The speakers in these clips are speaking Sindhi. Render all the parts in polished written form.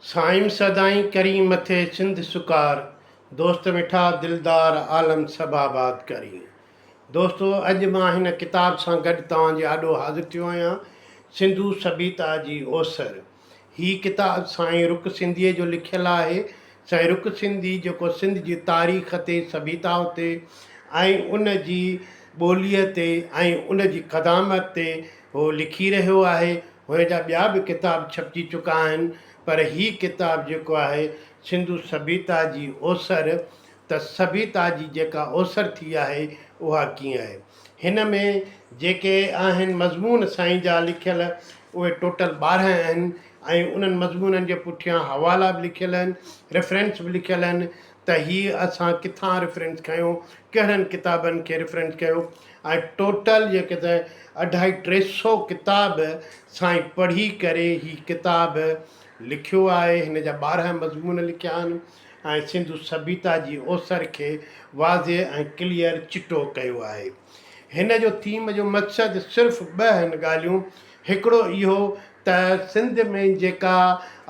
سائين سدائين ڪرين مٿي سنڌ سڪار دوست مٺا دلدار عالم سڀ آباد ڪرين دوستو اڄ مان هن ڪتاب سان گڏ توهان جي آڏو حاضر ٿيو آهيان سنڌو سڀيتا جي اوسر هي ڪتاب سائين رڪ سنڌيء جو لکيل آهي سائين رڪ سنڌي جيڪو سنڌ جي تاريخ تي سڀيتا تي ۽ ان جي ٻوليء تي ۽ ان جي قدامت تي هو لکي رهيو آهي. هن جا ٻيا به ڪتاب ڇپجي چڪا آهن، پر هي ڪتاب جيڪو آهي سنڌو سڀيتا جي اوسر ته سڀيتا جي جيڪا اوسر ٿي آهي اها ڪيئن آهي. هن ۾ جيڪي آهن مضمون سائين جا لکيل اهي ٽوٽل 12 آهن ۽ انهن مضمونن جي پٺيان حوالا به لکيل آهن، ريفرنس به لکيل آهن ته هي اسان ڪٿان ريفرنس کنيو، ڪهڙن ڪتابن کي ريفرنس ڪيو ۽ ٽوٽل جيڪي ته اڍائي ٽي سو ڪتاب سائين پڙهي ڪري هي ڪتاب لکيو آهي. هن جا 12 مضمون لکيا آهن ۽ سنڌو سڀيتا جي اوسر کي واضح ۽ ڪليئر چٽو ڪيو آهي. هن جو ٿيم جو مقصد صرف ٻه آهن ڳالهيون، هڪڙو اهو ته سنڌ ۾ جيڪا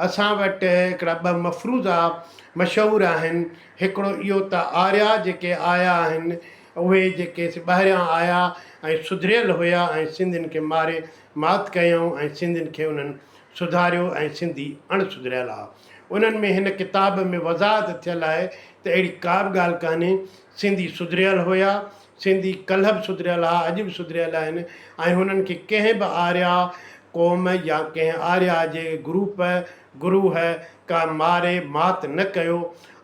اسان وٽ هڪڙا ٻه مفروضا مشهور آهن، هڪڙو اهو ته آريا جيڪي آيا آهن اهي جيڪي سي ٻاهريان آيا ۽ سڌريل هيا ۽ سنڌين کي ماري مات ڪيائون ۽ سنڌين کي انهن سڌاريو ۽ سنڌي اڻ سڌريل ها. انهن ۾ هن ڪتاب ۾ وضاحت ٿيل آهي ته اهڙي ڪا به ڳالهه ڪانهي، سنڌي سڌريل هيا، سنڌي ڪلهه به سڌريل ها اڄ به سڌريل آهن ۽ هنن کي ڪنهن به آريا قوم يا ڪنهن آريا جي گروپ، گروهه، ڪا ماري مات نه ڪيو.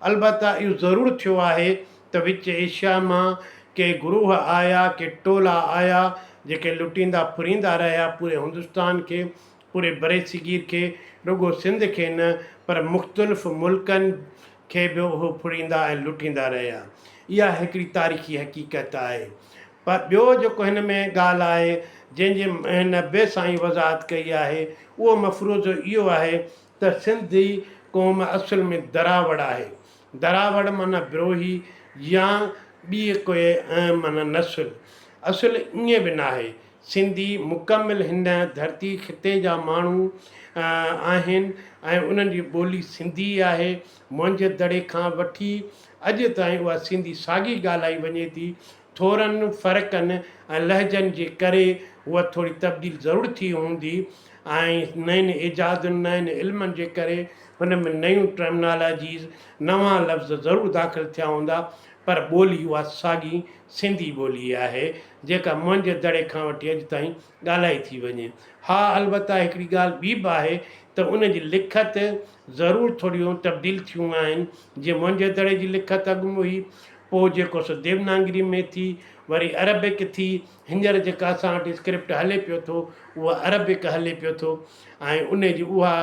البته اهو ضرور ٿيو آهي ته وچ ايشيا مان ڪي گروهه آيا، ڪي ٽولا آيا، جيڪي لٽيندا ڦريندا رهيا پوري هندستان کي، پوري برصغير کي، رڳو سنڌ کي نه پر مختلف ملڪن کي به اهو ڦريندا ۽ لٽيندا رهيا. اها هڪڙي تاريخي حقيقت آهي. پر ٻيو جيڪو هن ۾ ڳالهه آهي، جنهن جي هن به سائين وضاحت ڪئي آهي، اهو مفروضو اهو آهي ته سنڌي قوم اصل ۾ دراوڙ آهي. دراوڙ معنيٰ بروهي يا ٻي ڪوئي معنيٰ نسل. اصل ائين به ناهي. سنڌي مڪمل هن ڌرتي خطي جا ماڻهو آهن ۽ انهن جي ٻولي سنڌي آهي. موهن جي دڙي کان وٺي اڄ تائين اها سنڌي ساڳي ڳالهائي وڃي ٿي. ٿورن فرقن ۽ لهجن جي ڪري هوء ٿوري تبديل ضرور ٿي هوندي ۽ نين ايجادن، نين علمن جي ڪري هن ۾ نيون ٽرمنالاجيز، نوان لفظ ضرور داخل ٿيا هوندا، پر ٻولي اها ساڳي سنڌي ٻولي آهي، جيڪا موهن جي دڙي کان وٺي اڄ تائين ڳالهائي ٿي وڃي. ها البته هڪڙي ڳالهه ٻي به آهي ته ان جي لکت ضرور ٿوريون تبديل ٿيون آهن، جيئن موهن جي دڙي جي لکت اڳ ۾ هئي، پوء جيڪو سو ديوناگري ۾ ٿي، وري عربڪ ٿي، هينئر جيڪا اسان وٽ اسڪرپٽ هلي پيو ٿو اهو عربڪ هلي پيو ٿو ۽ ان جي اها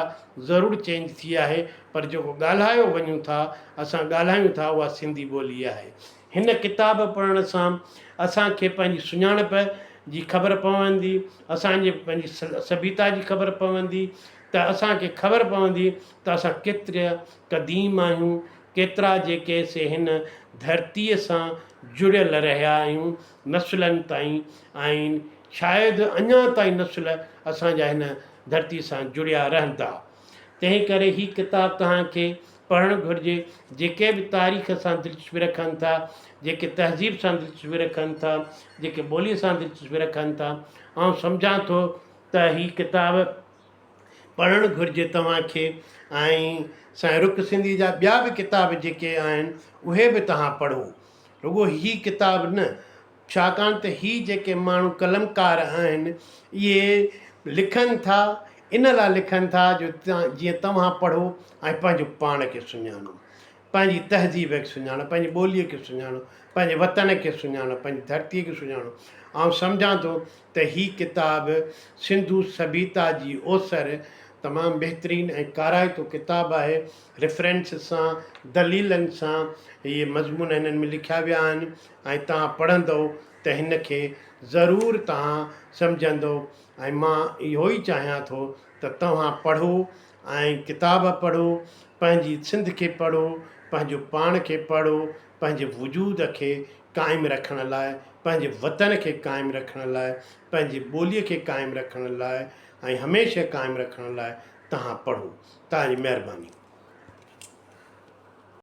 ضرور چينج ٿي آهي پر جيڪو ڳالهايو وڃون ٿا اسان ڳالهايون ٿا اها سنڌي ٻولي آهي. هن ڪتاب پڙهڻ سان اسان کي پنهنجي سڃاڻپ جي خبر پوندي، اسان جي پنهنجي سڀيتا جي خبر پوندي ته اسان کي خبر پوندي ته اسان ڪيترا قديم آهيون، ڪيترا جيڪي سي هن ڌرتيء سان جڙيل رهيا آهيون نسلن تائين ۽ شايد اڃا تائين نسل اسان جا هن ڌرتيء سان جڙيا رهندا. تنهن ڪري هي ڪتاب توهان کي پڙهڻ گهرجي. جيڪي به تاريخ سان دلچسپي رکن ٿا، جيڪي تهذيب سان دلچسپي رکن ٿا، جيڪي ٻوليء سان دلچسپي رکن ٿا، آئون سمجهان ٿو ته هي ڪتاب پڙهڻ گهرجي توهان کي ۽ سائين رڪ سنڌي جا ٻيا به ڪتاب جيڪي آهن اهي به توهان پڙهو رڳو هي ڪتاب نه ڇاڪاڻ ته هي جيڪي ماڻهو قلمڪار آهن اهي لکن ٿا ان لاء لکن ٿا جو جيئن توهان پڙهو ۽ پنهنجو پاڻ کي سڃاڻو پنهنجي تهذيب کي سڃاڻو، پنهنجي ٻوليء کي سڃاڻو، پنهنجي وطن کي سڃاڻو، پنهنجي ڌرتيء کي سڃاڻو. آئون سمجهان ٿو ته هي ڪتاب سنڌو سڀيتا جي اوسر تمام بهترين ۽ ڪارائتو ڪتاب آهي. ريفرنس سان، دليلن سان اهي مضمون هنن ۾ لکيا ويا آهن ۽ توهان پڙهندؤ ته هن کي ضرور توهان سمجهندؤ ۽ مان اهو ئي چاهيان ٿو ته توهان پڙهو ۽ ڪتاب پڙهو، پنهنجي سنڌ کي پڙهو، پنهنجو پاڻ کي پڙهو، پنهنجي وجود کي قائم رکڻ لاء، پنهنجي وطن کي قائم رکڻ لاء، پنهنجي ٻوليء کي قائم رکڻ لاء ۽ هميشه قائم رکڻ لاء توهان پڙهو. توهان جي مهرباني.